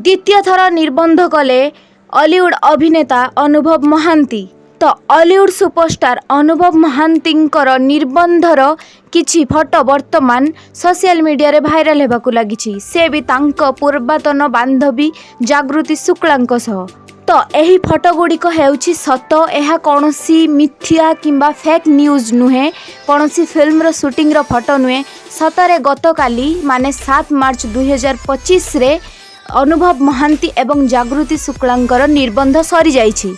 ଦ୍ୱିତୀୟ ଥର ନିର୍ବନ୍ଧ କଲେ ଅଲିଉଡ୍ ଅଭିନେତା ଅନୁଭବ ମହାନ୍ତି। ତ ଅଲିଉଡ୍ ସୁପରଷ୍ଟାର ଅନୁଭବ ମହାନ୍ତିଙ୍କର ନିର୍ବନ୍ଧର କିଛି ଫଟୋ ବର୍ତ୍ତମାନ ସୋସିଆଲ ମିଡ଼ିଆରେ ଭାଇରାଲ ହେବାକୁ ଲାଗିଛି, ସେ ବି ତାଙ୍କ ପୂର୍ବତନ ବାନ୍ଧବୀ ଜାଗୃତି ଶୁକ୍ଳାଙ୍କ ସହ। ତ ଏହି ଫଟୋ ଗୁଡ଼ିକ ହେଉଛି ସତ। ଏହା କୌଣସି ମିଥ୍ୟା କିମ୍ବା ଫେକ୍ ନ୍ୟୁଜ୍ ନୁହେଁ, କୌଣସି ଫିଲ୍ମର ସୁଟିଂର ଫଟୋ ନୁହେଁ। ସତରେ ଗତକାଲି, ମାନେ 7 ମାର୍ଚ୍ଚ 2025ରେ ଅନୁଭବ ମହାନ୍ତି ଏବଂ ଜାଗୃତି ଶୁକ୍ଳାଙ୍କର ନିର୍ବନ୍ଧ ସରିଯାଇଛି।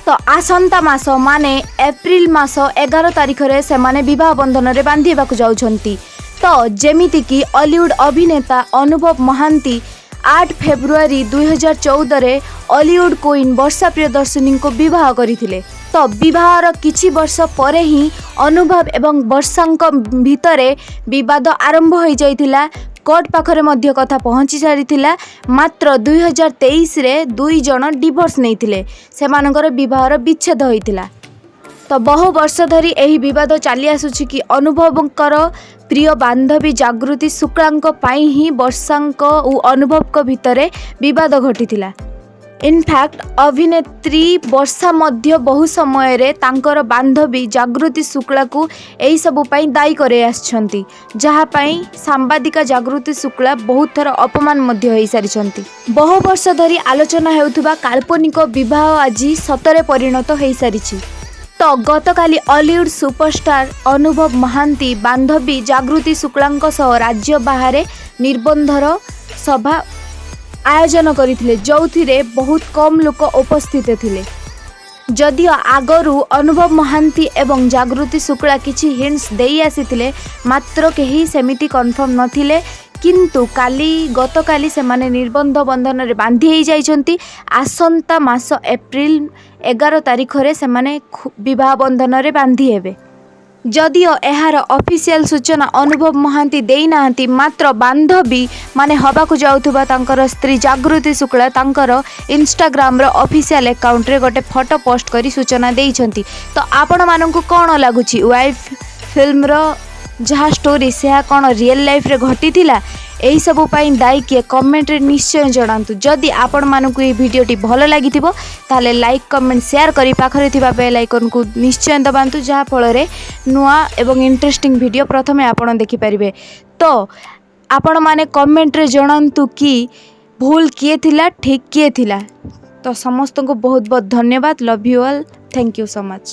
ତ ଆସନ୍ତା ମାସ, ମାନେ ଏପ୍ରିଲ ମାସ 11 ତାରିଖରେ ସେମାନେ ବିବାହ ବନ୍ଧନରେ ବାନ୍ଧିବାକୁ ଯାଉଛନ୍ତି। ତ ଯେମିତିକି ଅଲିଉଡ୍ ଅଭିନେତା ଅନୁଭବ ମହାନ୍ତି 8 ଫେବୃଆରୀ 2014ରେ ଅଲିଉଡ୍ କୁଇନ୍ ବର୍ଷା ପ୍ରିୟଦର୍ଶିନୀଙ୍କୁ ବିବାହ କରିଥିଲେ। ତ ବିବାହର କିଛି ବର୍ଷ ପରେ ହିଁ ଅନୁଭବ ଏବଂ ବର୍ଷାଙ୍କ ଭିତରେ ବିବାଦ ଆରମ୍ଭ ହୋଇଯାଇଥିଲା। କୋର୍ଟ ପାଖରେ ମଧ୍ୟ କଥା ପହଞ୍ଚି ସାରିଥିଲା। ମାତ୍ର 2023ରେ ଦୁଇ ଜଣ ଡିଭୋର୍ସ ନେଇଥିଲେ। ସେମାନଙ୍କର ବିବାହର ବିଚ୍ଛେଦ ହୋଇଥିଲା। ତ ବହୁ ବର୍ଷ ଧରି ଏହି ବିବାଦ ଚାଲି ଆସୁଛି କି ଅନୁଭବଙ୍କର ପ୍ରିୟ ବାନ୍ଧବୀ ଜାଗୃତି ଶୁକ୍ଳାଙ୍କ ପାଇଁ ହିଁ ବର୍ଷାଙ୍କ ଓ ଅନୁଭବଙ୍କ ଭିତରେ ବିବାଦ ଘଟିଥିଲା। ଇନଫ୍ୟାକ୍ଟ, ଅଭିନେତ୍ରୀ ବର୍ଷା ମଧ୍ୟ ବହୁ ସମୟରେ ତାଙ୍କର ବାନ୍ଧବୀ ଜାଗୃତି ଶୁକ୍ଳାକୁ ଏହିସବୁ ପାଇଁ ଦାୟୀ କରାଇ ଆସିଛନ୍ତି, ଯାହା ପାଇଁ ସାମ୍ବାଦିକା ଜାଗୃତି ଶୁକ୍ଳା ବହୁତ ଥର ଅପମାନ ମଧ୍ୟ ହୋଇସାରିଛନ୍ତି। ବହୁ ବର୍ଷ ଧରି ଆଲୋଚନା ହେଉଥିବା କାଳ୍ପନିକ ବିବାହ ଆଜି ସତରେ ପରିଣତ ହୋଇସାରିଛି। ତ ଗତକାଲି ଅଲିଉଡ୍ ସୁପରଷ୍ଟାର ଅନୁଭବ ମହାନ୍ତି ବାନ୍ଧବୀ ଜାଗୃତି ଶୁକ୍ଳାଙ୍କ ସହ ରାଜ୍ୟ ବାହାରେ ନିର୍ବନ୍ଧର ସଭା ଆୟୋଜନ କରିଥିଲେ, ଯେଉଁଥିରେ ବହୁତ କମ୍ ଲୋକ ଉପସ୍ଥିତ ଥିଲେ। ଯଦିଓ ଆଗରୁ ଅନୁଭବ ମହାନ୍ତି ଏବଂ ଜାଗୃତି ଶୁକ୍ଳା କିଛି ହିଣ୍ଟସ୍ ଦେଇ ଆସିଥିଲେ, ମାତ୍ର କେହି ସେମିତି କନଫର୍ମ ନଥିଲେ। କିନ୍ତୁ କାଲି, ଗତକାଲି ସେମାନେ ନିର୍ବନ୍ଧ ବନ୍ଧନରେ ବାନ୍ଧି ହେଇଯାଇଛନ୍ତି। ଆସନ୍ତା ମାସ ଏପ୍ରିଲ 11 ତାରିଖରେ ସେମାନେ ବିବାହ ବନ୍ଧନରେ ବାନ୍ଧି ହେବେ। ଯଦିଓ ଏହାର ଅଫିସିଆଲ ସୂଚନା ଅନୁଭବ ମହାନ୍ତି ଦେଇନାହାନ୍ତି, ମାତ୍ର ବାନ୍ଧବୀ, ମାନେ ହେବାକୁ ଯାଉଥିବା ତାଙ୍କର ସ୍ତ୍ରୀ ଜାଗୃତି ଶୁକ୍ଳା ତାଙ୍କର ଇନଷ୍ଟାଗ୍ରାମର ଅଫିସିଆଲ ଆକାଉଣ୍ଟରେ ଗୋଟେ ଫଟୋ ପୋଷ୍ଟ କରି ସୂଚନା ଦେଇଛନ୍ତି। ତ ଆପଣମାନଙ୍କୁ କ'ଣ ଲାଗୁଛି? ୱାଇଫ୍ ଫିଲ୍ମର ଯାହା ଷ୍ଟୋରି, ସେହା କ'ଣ ରିଏଲ୍ ଲାଇଫ୍ରେ ଘଟିଥିଲା? ଏହିସବୁ ପାଇଁ ଦାୟୀ କିଏ? କମେଣ୍ଟରେ ନିଶ୍ଚୟ ଜଣାନ୍ତୁ। ଯଦି ଆପଣମାନଙ୍କୁ ଏହି ଭିଡ଼ିଓଟି ଭଲ ଲାଗିଥିବ, ତାହେଲେ ଲାଇକ୍, କମେଣ୍ଟ, ସେୟାର କରି ପାଖରେ ଥିବା ବେଲ୍ ଆଇକନ୍କୁ ନିଶ୍ଚୟ ଦବାନ୍ତୁ, ଯାହାଫଳରେ ନୂଆ ଏବଂ ଇଣ୍ଟରେଷ୍ଟିଂ ଭିଡ଼ିଓ ପ୍ରଥମେ ଆପଣ ଦେଖିପାରିବେ। ତ ଆପଣମାନେ କମେଣ୍ଟରେ ଜଣାନ୍ତୁ କି ଭୁଲ କିଏ ଥିଲା, ଠିକ୍ କିଏ ଥିଲା। ତ ସମସ୍ତଙ୍କୁ ବହୁତ ବହୁତ ଧନ୍ୟବାଦ। Love you all, thank you so much.